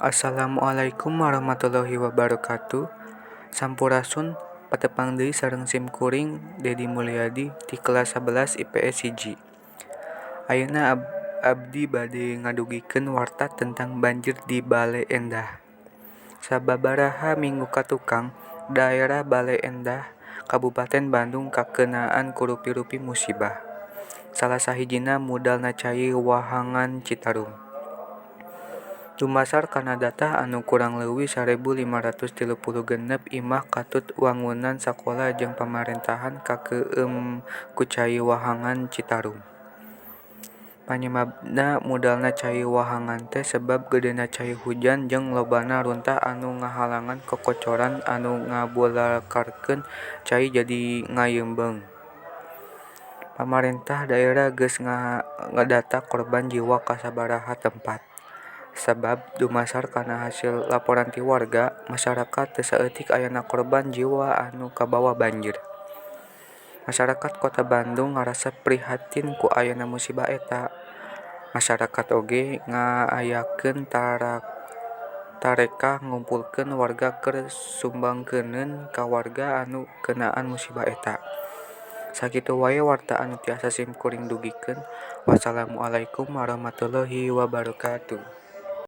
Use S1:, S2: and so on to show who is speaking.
S1: Assalamualaikum warahmatullahi wabarakatuh. Sampurasun, patepang deui sareng sim kuring Dedi Mulyadi ti kelas 11 IPS 1. Ayeuna abdi bade ngadugikeun warta tentang banjir di Bale Endah. Sababaraha minggu ka tukang, daerah Bale Endah, Kabupaten Bandung kakeunaan ku rupi-rupi musibah. Salah sahijina mudalna cai wahangan Citarum. Dumasar kana data anu kurang leuwih 1536 imah katut wangunan sakola jeung pamarentahan kakeueum ku cai wahangan Citarum. Panyebabna mudalna cai wahangan teh sabab gedena cai hujan jeung lobana runtah anu ngahalangan kokocoran anu ngabulakarkeun cai jadi ngayeumbeung. Pamarentah daerah geus ngadata korban jiwa ka sababaraha tempat. Sabab dumasar kana hasil laporan ti warga, masyarakat teu saeutik ayana korban jiwa anu kabawa banjir. Masyarakat Kota Bandung ngarasa prihatin ku ayana musibah eta. Masyarakat oge ngaayakeun tarekah ngumpulkeun warga keur sumbangkeuneun ka warga anu keunaan musibah eta. Sakitu wae warta anu tiasa simkuring dugikeun. Wassalamualaikum warahmatullahi wabarakatuh.